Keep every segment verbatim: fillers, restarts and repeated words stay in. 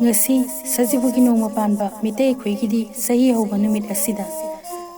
ꯉꯁꯤ ꯁꯖꯤꯕꯨꯒꯤ ꯅꯣꯡꯃ ꯄꯥꯟꯕ ꯃꯤꯇꯩ ꯑꯩꯈꯣꯏꯒꯤꯗꯤ ꯆꯍꯤ ꯍꯧꯕ ꯅꯨꯃꯤꯠ ꯑꯁꯤꯗ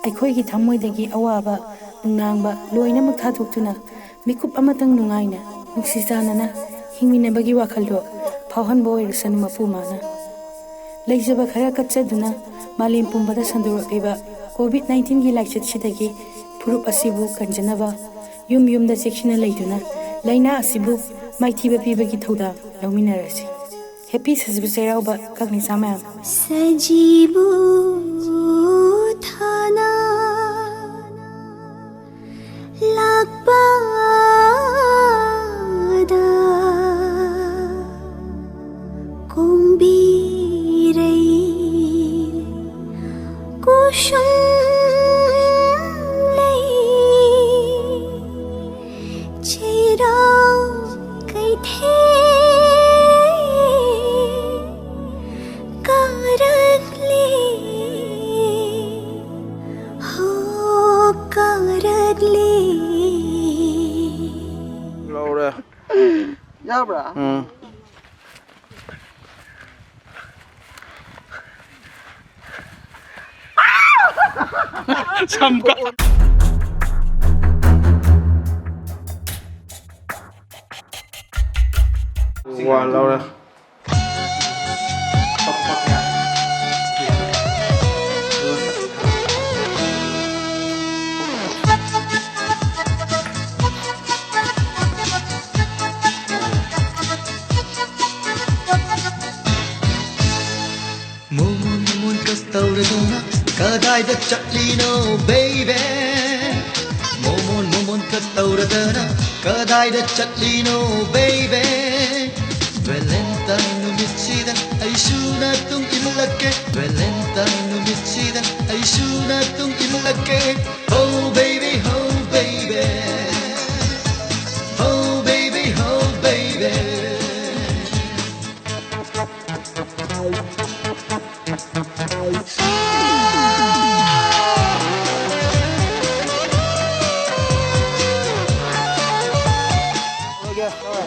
ꯑꯩꯈꯣꯏꯒꯤ ꯊꯃꯣꯏꯗꯒꯤ ꯑꯋꯥꯕ, ꯅꯨꯡꯅꯥꯡꯕ ꯂꯣꯏꯅꯃꯛ ꯊꯥꯗꯣꯛꯇꯨꯅ ꯃꯤꯀꯨꯞ ꯑꯃꯇꯪ ꯅꯨꯡꯉꯥꯏꯅ, ꯅꯨꯡꯁꯤ ꯆꯥꯟꯅꯅ ꯍꯤꯡꯃꯤꯟꯅꯕꯒꯤ ꯋꯥꯈꯜꯗꯣ ꯐꯥꯎꯍꯟꯕ ꯑꯣꯏꯔꯁꯅꯨ ꯃꯄꯨ ꯃꯥꯅ꯫ ꯂꯩꯖꯕ ꯈꯔ ꯀꯠꯆꯗꯨꯅ ꯃꯥꯂꯦꯝ ꯄꯨꯝꯕꯗ ꯁꯟꯗꯣꯔꯛꯂꯤꯕ ꯀꯣꯚꯤꯗ ꯅꯥꯏꯟꯇꯤꯟꯒꯤ ꯂꯥꯏꯆꯠꯁꯤꯗꯒꯤ ꯐꯨꯔꯨꯞ ꯑꯁꯤꯕꯨ ꯀꯟꯖꯅꯕ ꯌꯨꯝ ꯌꯨꯝꯗ ꯆꯦꯛꯁꯤꯟꯅ ꯂꯩꯗꯨꯅ ꯂꯥꯏꯅꯥ ꯑꯁꯤꯕꯨ ꯃꯥꯏꯊꯤꯕ ꯄꯤꯕꯒꯤ ꯊꯧꯗꯥꯡ ꯂꯧꯃꯤꯟꯅꯔꯁꯤ꯫ ꯍꯦꯄꯤ ꯁꯖꯤꯕꯨ ꯆꯩꯔꯥꯎꯕ ꯀꯪꯂꯩꯆꯥ ꯃꯌꯥꯝ꯫ ꯁꯖꯤꯕꯨ ꯊꯥꯅ ꯂꯥꯛꯄꯗ ꯀꯣꯝꯕꯤꯔꯩ ꯀꯨꯁꯨꯝ ꯂꯩ꯫ ꯆꯩꯔꯥꯎ ꯀꯩꯊꯦꯜ ꯀꯥꯔꯛꯂꯦ, ꯍꯣ ꯀꯥꯔꯛꯂꯦ꯫ ꯂꯧꯔꯦ꯫ ꯌꯥꯕ꯭ꯔꯥ? ꯎꯝ꯫ ꯁꯝ ꯀꯛ-, ꯋꯥ ꯂꯧꯔꯦ꯫ ꯃꯣꯃꯣꯟ ꯃꯣꯃꯣꯟ ꯀꯁ ꯇꯧꯔꯗꯅ ꯀꯗꯥꯏꯗ ꯆꯠꯂꯤꯅꯣ baby? ꯃꯣꯃꯣꯟ ꯃꯣꯃꯣꯟ ꯀꯁ ꯇꯧꯔꯗꯅ ꯀꯗꯥꯏꯗ ꯆꯠꯂꯤꯅꯣ baby? ꯚꯦꯂꯦꯟꯇꯥꯏꯟ ꯅꯨꯃꯤꯠꯁꯤꯗ ꯑꯩꯁꯨ ꯅꯇꯨꯡ ꯏꯜꯂꯛꯀꯦ, ꯚꯦꯂꯦꯟꯇꯥꯏꯟ ꯅꯨꯃꯤꯠꯁꯤꯗ ꯑꯩꯁꯨ ꯅꯇꯨꯡ ꯏꯜꯂꯛꯀꯦ꯫ Oh baby, oh baby, oh baby, oh baby.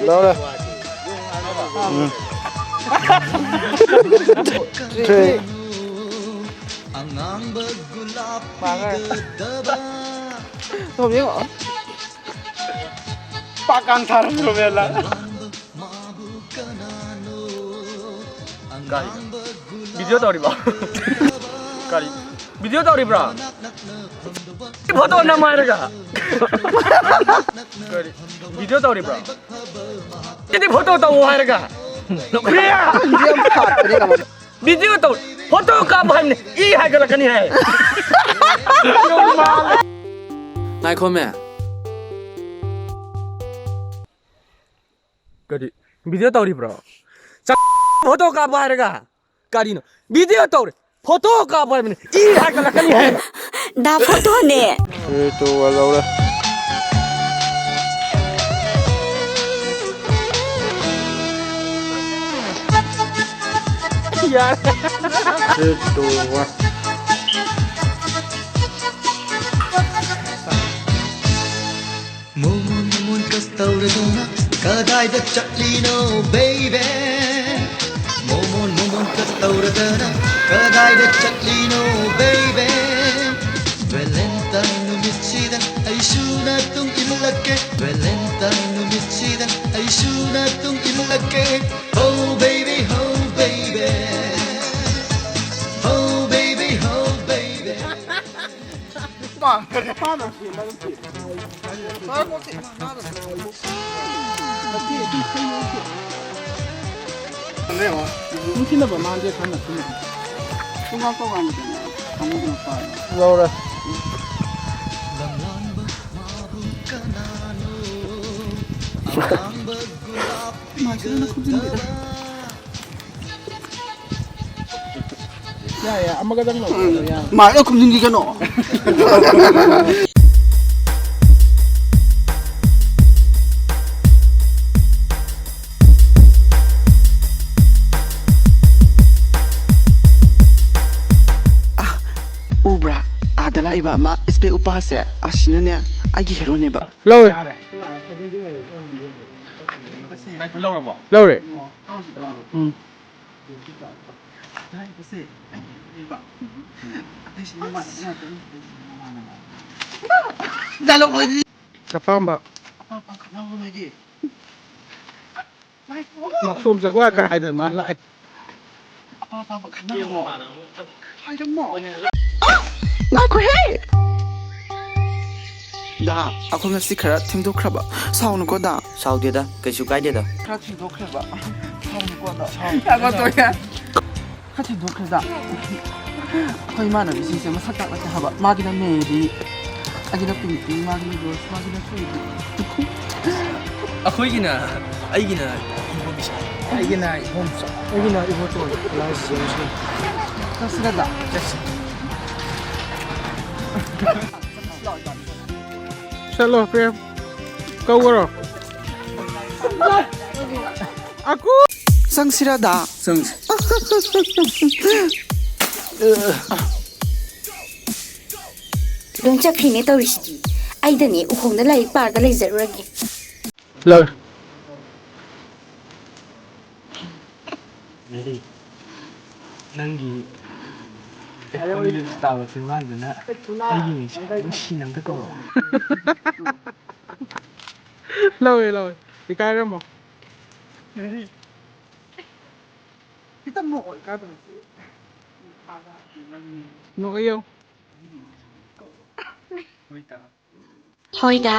ꯂꯧꯔꯦ꯫ ꯎꯝ꯫ Three. ꯊꯣꯝ ꯌꯦꯡꯉꯣ꯫ ꯄꯥꯛ ꯀꯥꯡ ꯊꯥꯔꯝꯃꯤ ꯔꯣꯃꯦꯜꯅ꯫ ꯀꯔꯤ? ꯚꯤꯗꯤꯑꯣ ꯇꯧꯔꯤꯕꯣ? ꯀꯔꯤ? ꯚꯤꯗꯤꯑꯣ ꯇꯧꯔꯤꯕ꯭ꯔꯣ? ꯐꯣꯇꯣ ꯅꯝꯃꯣ ꯍꯥꯏꯔꯒ꯫ ꯀꯔꯤ? ꯚꯤꯗꯤꯑꯣ ꯇꯧꯔꯤꯕ꯭ꯔꯣ? ꯁꯤꯗꯤ ꯐꯣꯇꯣ ꯇꯧꯑꯣ ꯍꯥꯏꯔꯒ꯫ ꯚꯤꯗꯤꯑꯣ ꯇꯧ꯫ ꯐꯣꯇꯣ ꯀꯥꯞꯄꯣ ꯍꯥꯏꯕꯅꯤ꯫ ꯏ ꯍꯥꯏꯒꯠꯂꯛꯀꯅꯤ ꯍꯥꯏ꯫ ꯉꯥꯏꯈꯣꯃꯦ꯫ ꯀꯔꯤ? ꯚꯤꯗꯤꯑꯣ ꯇꯧꯔꯤꯕ꯭ꯔꯣ? ꯆ-, ꯐꯣꯇꯣ ꯀꯥꯞꯄꯣ ꯍꯥꯏꯔꯒ꯫ ꯀꯔꯤꯅꯣ? ꯚꯤꯗꯤꯑꯣ ꯇꯧꯔꯦ꯫ ꯐꯣꯇꯣ ꯀꯥꯞꯄꯣ ꯍꯥꯏꯕꯅꯤ꯫ ꯏ ꯍꯥꯏꯒꯠꯂꯛꯀꯅꯤ ꯍꯥꯏ꯫ ꯗꯥ ꯐꯣꯇꯣꯅꯦ꯫ Three, two, one, ꯂꯧꯔꯦ꯫ ꯌꯥꯔꯦ꯫ Three, two, one. ꯃꯣꯃꯣꯟ ꯃꯣꯃꯣꯟ ꯀꯁ ꯇꯧꯔꯗꯅ ꯀꯗꯥꯏꯗ ꯆꯠꯂꯤꯅꯣ baby? ꯃꯣꯃꯣꯟ ꯃꯣꯃꯣꯟ ꯀꯁ ꯇꯧꯔꯗꯅ ꯀꯗꯥꯏꯗ ꯆꯠꯂꯤꯅꯣ baby? Valentine ꯅꯨꯃꯤꯠꯁꯤꯗ ꯑꯩꯁꯨ ꯅꯇꯨꯡ ꯏꯜꯂꯛꯀꯦ, Valentine ꯅꯨꯃꯤꯠꯁꯤꯗ ꯑꯩꯁꯨ ꯅꯇꯨꯡ ꯏꯜꯂꯛꯀꯦ. Oh baby, oh baby, oh baby, oh baby. ꯂꯧꯔꯦ꯫ ꯌꯥ ꯌꯥ ꯑꯃꯒꯗꯪ ꯂꯧ꯫ ꯃꯥꯏꯗ ꯈꯨꯝꯖꯤꯟꯈꯤꯒꯅꯣ꯫ ꯎꯕ꯭ꯔꯥ? ꯑꯥꯗ ꯂꯥꯛꯏꯕ ꯑꯃ ꯏꯁꯄꯦꯛ ꯎꯞꯄ ꯑꯁꯦ, ꯑꯁꯤꯅꯅꯦ ꯑꯩꯒꯤ ꯍꯦꯔꯣꯅꯦꯕ꯫ ꯂꯧꯔꯦ꯫ ꯂꯧꯔꯦ꯫ ꯎꯝ꯫ ꯑꯄꯥꯝꯕ꯫ ꯃꯈꯣꯝ ꯆꯥꯛꯋꯥ ꯀꯥꯏꯗꯅ ꯃꯥ ꯂꯥꯛꯑꯦ꯫ ꯉꯥꯏꯈꯣꯍꯦ! ꯗꯥ, ꯑꯩꯈꯣꯏ ꯉꯁꯤ ꯈꯔ ꯊꯦꯡꯗꯣꯛꯈ꯭ꯔꯕ꯫ ꯁꯥꯎꯅꯨꯀꯣ, ꯗꯥ꯫ ꯁꯥꯎꯗꯦꯗ, ꯀꯩꯁꯨ ꯀꯥꯏꯗꯦꯗ꯫ ꯈꯔ ꯊꯦꯡꯗꯣꯛꯈ꯭ꯔꯕ꯫ ꯁꯥꯎꯅꯨꯀꯣ, ꯗꯥ꯫ ꯁꯥꯎꯅꯨ꯫ ꯌꯥꯒꯣ ꯇꯣꯛꯑꯦ꯫ ꯈꯔ ꯊꯦꯡꯗꯣꯛꯈ꯭ꯔꯦꯗ꯫ ꯑꯩꯈꯣꯏ ꯏꯃꯥꯟꯅꯕꯤꯁꯤꯡꯁꯦ ꯃꯁꯛ ꯇꯥꯛꯂꯛꯀꯦ ꯍꯥꯏꯕ꯫ ꯃꯥꯒꯤꯅ ꯃꯦꯔꯤ, ꯑꯩꯒꯤꯅ ꯄꯤꯡꯀꯤ, ꯃꯥꯒꯤꯅ ꯔꯣꯁ, ꯃꯥꯒꯤꯅ ꯊꯣꯏꯕꯤ꯫ ꯑꯩꯈꯣꯏꯒꯤꯅ, ꯑꯩꯒꯤꯅ ꯏꯕꯣꯕꯤꯁꯥ꯫ ꯑꯩꯒꯤꯅ ꯏꯕꯣꯝꯆꯥ꯫ ꯑꯩꯒꯤꯅ ꯏꯕꯣꯇꯣꯟ꯫ ꯂꯥꯏꯁ ꯖꯦꯝꯁꯅꯤ꯫ ꯆꯠꯁꯤꯔꯗ? ꯆꯠꯁꯤ꯫ ꯆꯠꯂꯣ, ꯄ꯭ꯔꯦꯝ꯫ ꯀꯧꯈ꯭ꯔꯣ꯫ ꯑꯀꯨ! ꯆꯪꯁꯤꯔꯗ? ꯆꯪꯁꯤ꯫ ꯂꯣꯏ ꯆꯠꯈ꯭ꯔꯤꯅꯦ ꯇꯧꯔꯤꯁꯤꯗꯤ꯫ ꯑꯩꯗꯅꯦ ꯎꯈꯣꯡꯗ ꯂꯥꯏꯔꯤꯛ ꯄꯥꯔꯒ ꯂꯩꯖꯔꯨꯔꯒꯦ꯫ ꯂꯧ꯫ ꯃꯦꯔꯤ, ꯅꯪꯒꯤ ꯑꯩꯈꯣꯏꯒꯤ ꯇꯥꯕ ꯆꯤꯟꯕꯥꯟꯗꯨꯅ ꯑꯩꯒꯤ ꯃꯤꯡꯁꯦ ꯅꯨꯡꯁꯤꯅ ꯑꯝꯇ ꯀꯧꯔꯛꯑꯣ꯫ ꯂꯧꯋꯦ, ꯂꯧꯋꯦ꯫ ꯏꯀꯥꯏꯔꯝꯃꯣ꯫ ꯃꯦꯔꯤ, ꯈꯤꯇꯪ ꯅꯣꯛꯑꯣ, ꯏꯀꯥꯏꯕ ꯅꯠꯇꯦ꯫ ꯅꯣꯛꯑꯣ ꯌꯦꯡꯉꯨ꯫ ꯍꯣꯏꯗ꯫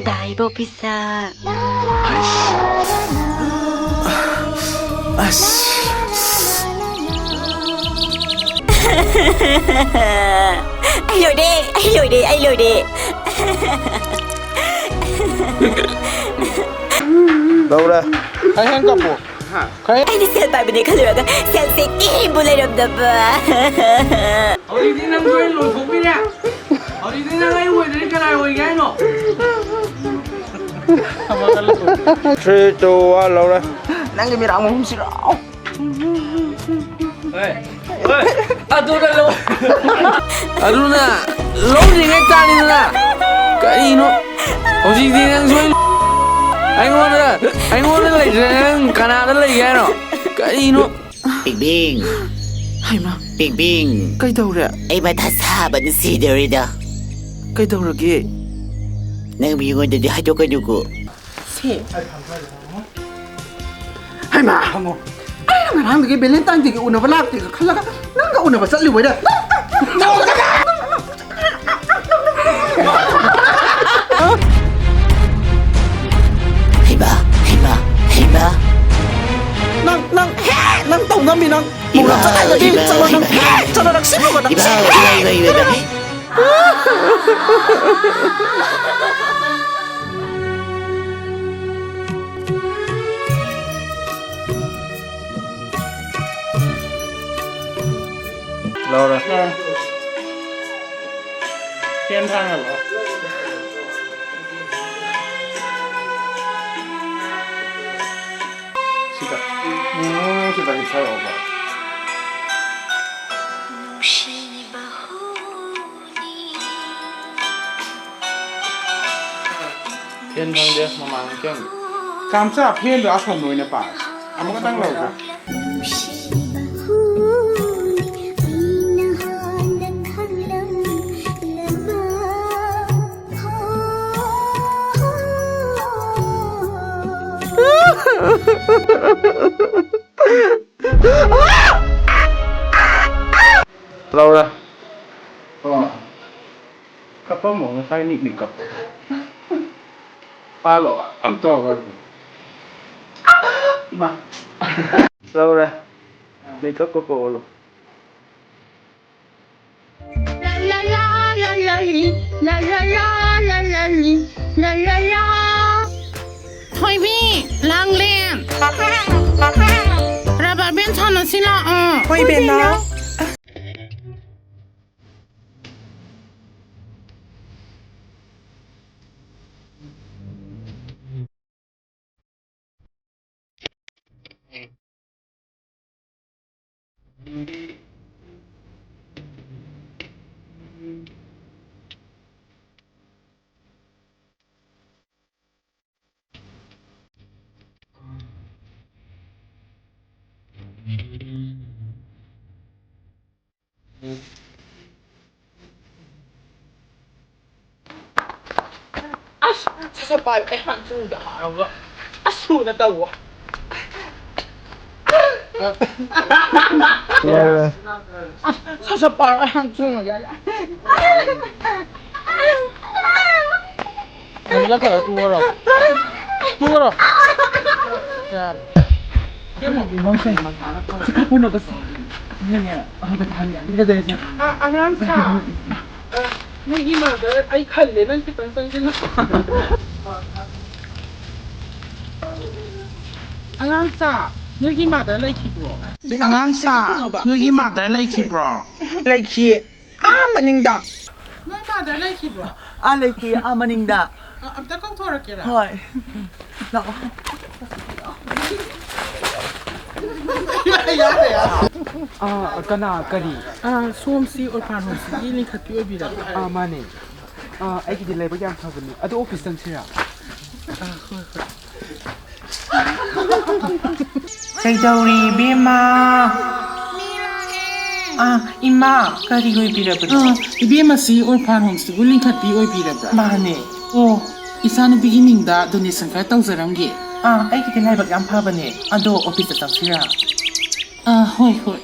ꯗꯥ ꯏꯕꯣꯄꯤꯁꯥ꯫ ꯑꯁ꯫ ꯑꯩ ꯂꯣꯏꯔꯦ, ꯑꯩ ꯂꯣꯏꯔꯦ, ꯑꯩ ꯂꯣꯏꯔꯦ꯫ ꯂꯧꯔꯦ꯫ ꯈꯔ ꯍꯦꯟ ꯀꯥꯞꯄꯣ꯫ ꯈꯔ ꯍꯦꯟ ꯑꯩꯅ ꯁꯦꯜ ꯄꯥꯏꯕꯅꯦ ꯈꯜꯂꯨꯔꯒ ꯁꯦꯜꯁꯦ ꯀꯦꯝꯕꯨ ꯂꯩꯔꯝꯗꯕ꯫ ꯍꯧꯖꯤꯛꯇꯤ ꯅꯪꯁꯨ ꯑꯩ ꯂꯣꯏꯊꯣꯛꯄꯤꯔꯦ꯫ ꯍꯧꯖꯤꯛꯇꯤ ꯅꯪ ꯑꯩ ꯑꯣꯏꯗ꯭ꯔꯗꯤ ꯀꯅꯥ ꯑꯣꯏꯒꯦ ꯍꯥꯏꯅꯣ? Three, two, one, ꯂꯧꯔꯦ꯫ ꯅꯪꯒꯤ ꯃꯤꯔꯥꯡ ꯑꯍꯨꯝꯁꯤꯔꯣ? ꯍꯣꯏ꯫ ꯍꯣꯏ꯫ ꯑꯗꯨꯅ ꯂꯧ-, ꯑꯗꯨꯅ ꯂꯧꯗ꯭ꯔꯤꯉꯩ ꯇꯥꯅꯤꯗꯅ꯫ ꯀꯔꯤꯅꯣ? ꯍꯧꯖꯤꯛꯇꯤ ꯅꯪꯁꯨ ꯑꯩ ꯑꯩꯉꯣꯟꯗ, ꯑꯩꯉꯣꯟꯗ ꯂꯩꯇ꯭ꯔꯦ, ꯅꯪ ꯀꯅꯥꯗ ꯂꯩꯒꯦ ꯍꯥꯏꯅꯣ? ꯀꯔꯤꯅꯣ? ꯄꯤꯡꯄꯤꯡ, ꯍꯩꯃꯥ, ꯄꯤꯡꯄꯤꯡ, ꯀꯩꯗꯧꯔꯦ? ꯑꯩ ꯃꯊꯥ ꯁꯥꯕꯅ ꯁꯤꯗꯧꯔꯤꯗ꯫ ꯀꯩꯗꯧꯔꯒꯦ? ꯅꯪ ꯃꯤꯉꯣꯟꯗꯗꯤ ꯍꯥꯏꯗꯣꯛꯀꯅꯨꯀꯣ꯫ ꯁꯦ꯫ ꯍꯩꯃꯥ! ꯑꯩꯅ ꯉꯔꯥꯡꯗꯒꯤ Valentine Day ꯒꯤ ꯎꯅꯕ ꯂꯥꯛꯇꯦꯒ ꯈꯜꯂꯒ ꯅꯪꯒ ꯎꯅꯕ ꯆꯠꯂꯤꯕꯣꯏꯔꯦ꯫ ꯍꯩꯃꯥ! ꯍꯩꯃꯥ! ꯍꯩꯃꯥ! ꯅꯪ, ꯅꯪ, ꯅꯪ ꯇꯧ ꯉꯝꯃꯤ ꯅꯪ꯫ ꯏꯃꯥ! ꯃꯧ ꯂꯥꯛꯆ ꯇꯥꯔꯒꯗꯤ ꯏꯃꯥ! ꯆꯠꯂꯣ ꯅꯪ꯫ ꯏꯃꯥ! ꯆꯠꯂꯣ ꯅꯪ ꯁꯤꯃꯨꯛ ꯅꯪ꯫ ꯏꯃꯥ! ꯏꯃꯥ! ꯏꯃꯥ! ꯏꯃꯥ! ꯂꯧꯔꯦ꯫ ꯑꯥ꯫ ꯐꯦꯟ ꯊꯥꯡꯍꯜꯂꯣ꯫ ꯁꯤꯗ꯫ ꯎꯝ, ꯁꯤꯗ ꯍꯤꯞꯊꯔꯛꯑꯣꯕ꯫ ꯐꯦꯟ ꯐꯪꯗꯦ, ꯃꯃꯥꯡ ꯐꯦꯟ꯫ ꯀꯥꯝꯆꯥ, ꯐꯦꯟꯗꯣ ꯑꯁꯣꯝꯗ ꯑꯣꯏꯅ ꯄꯥꯏ꯫ ꯑꯃꯈꯛꯇꯪ ꯂꯧꯒꯦ꯫ ꯂꯧꯔꯦ꯫ ꯑꯣ꯫ ꯀꯞꯄꯝꯃꯣ, ꯉꯁꯥꯏ ꯅꯤꯛ ꯅꯤꯛ ꯀꯞꯄꯣ꯫ ꯄꯥꯜꯂꯣ꯫ ꯑꯝ ꯇꯧꯔꯒ꯫ ꯏꯃꯥ꯫ ꯂꯧꯔꯦ꯫ ꯃꯦꯀꯞ ꯀꯣꯛ ꯀꯣꯛꯑꯣꯂꯣ꯫ ꯊꯣꯏꯕꯤ, ꯂꯥꯡꯂꯦꯟ, rubber band ꯁꯥꯟꯅꯁꯤ ꯂꯥꯛꯑꯣ꯫ ꯍꯣꯏ, ꯕꯦꯝꯃ꯫ ꯁꯠ ꯄꯥꯏꯌꯨ, ꯑꯩ ꯍꯥꯟꯅ ꯆꯨꯝꯒꯦ ꯍꯥꯏꯔꯒ꯫ ꯑꯁ ꯊꯨꯅ ꯇꯧꯋꯣ꯫ ꯌꯥꯔꯦ꯫ ꯑꯁ ꯁꯠ ꯁꯠ ꯄꯥꯏꯌꯨ, ꯑꯩ ꯍꯥꯟꯅ ꯆꯨꯝꯒꯦ꯫ ꯅꯪ ꯆꯠꯈ꯭ꯔꯣ, ꯇꯣꯛꯑꯔꯣ꯫ ꯇꯣꯛꯑꯔꯣ꯫ ꯌꯥꯔꯦ꯫ ꯏꯕꯦꯝꯃ, ꯅꯪꯁꯦ ꯁꯤ ꯈꯔ ꯄꯨꯅꯕ ꯁꯦ꯫ ꯑ, ꯑꯉꯥꯡ ꯁꯥ꯫ ꯑ, ꯅꯪꯒꯤ ꯃꯥꯗ ꯑꯩ ꯈꯜꯂꯦ, ꯅꯪ ꯈꯤꯇꯪ ꯆꯪꯁꯤꯜꯂꯣ꯫ ꯑꯉꯥꯡ ꯁꯥ, ꯅꯣꯏꯒꯤ ꯃꯥꯗ ꯂꯩꯈꯤꯕ꯭ꯔꯣ? ꯑꯉꯥꯡ ꯁꯥ, ꯅꯣꯏꯒꯤ ꯃꯥꯗ ꯂꯩꯈꯤꯕ꯭ꯔꯣ? ꯂꯩꯈꯤꯌꯦ꯫ ꯑꯥ, ꯃꯅꯤꯡꯗ꯫ ꯅꯣꯏ ꯃꯥꯗ ꯂꯩꯈꯤꯕ꯭ꯔꯣ? ꯑꯥ, ꯂꯩꯈꯤꯌꯦ, ꯑꯥ, ꯃꯅꯤꯡꯗ꯫ ꯑ-, ꯑꯝꯇ ꯀꯧꯊꯣꯔꯛꯀꯦꯔꯥ? ꯍꯣꯏ꯫ ꯂꯥꯛꯑꯣ꯫ ꯌꯥꯔꯦ, ꯌꯥꯔꯦ꯫ ꯑꯥ, ꯀꯅꯥ, ꯀꯔꯤ? ꯑꯥ, ꯁꯣꯝꯁꯤ ꯑꯣꯔꯐꯥꯟ ꯍꯣꯝꯁꯤꯒꯤ ꯂꯤꯡꯈꯠꯄꯤ ꯑꯣꯏꯕꯤꯔꯕ꯭ꯔꯥ? ꯑꯥ, ꯃꯥꯅꯦ꯫ ꯑꯥ, ꯑꯩꯒꯤꯗꯤ ꯂꯥꯏꯕꯛ ꯌꯥꯝ ꯐꯕꯅꯦ꯫ ꯑꯗꯣ ꯑꯣꯐꯤꯁ ꯆꯪꯁꯤꯔꯥ? ꯑꯥ, ꯍꯣꯏ, ꯍꯣꯏ꯫ ꯀꯩꯗꯧꯔꯤ, ꯏꯕꯦꯝꯃ? ꯑꯥ, ꯏꯃꯥ, ꯀꯔꯤ ꯑꯣꯏꯕꯤꯔꯕꯅꯣ? ꯑꯥ, ꯏꯕꯦꯝꯃꯁꯤ ꯑꯣꯔꯐꯥꯟ ꯍꯣꯝꯁꯤꯕꯨ ꯂꯤꯡꯈꯠꯄꯤ ꯑꯣꯏꯕꯤꯔꯕ꯭ꯔꯥ? ꯃꯥꯅꯦ꯫ ꯑꯣ, ꯏꯆꯥꯅꯨꯄꯤꯒꯤ ꯃꯤꯡꯗ ꯗꯣꯅꯦꯁꯟ ꯈꯔ ꯇꯧꯖꯔꯝꯒꯦ꯫ ꯑꯥ, ꯑꯩꯒꯤꯗꯤ ꯂꯥꯏꯕꯛ ꯌꯥꯝ ꯐꯕꯅꯦ꯫ ꯑꯗꯣ ꯑꯣꯐꯤꯁꯇ ꯆꯪꯁꯤꯔꯥ? ꯑꯥ, ꯍꯣꯏ, ꯍꯣꯏ꯫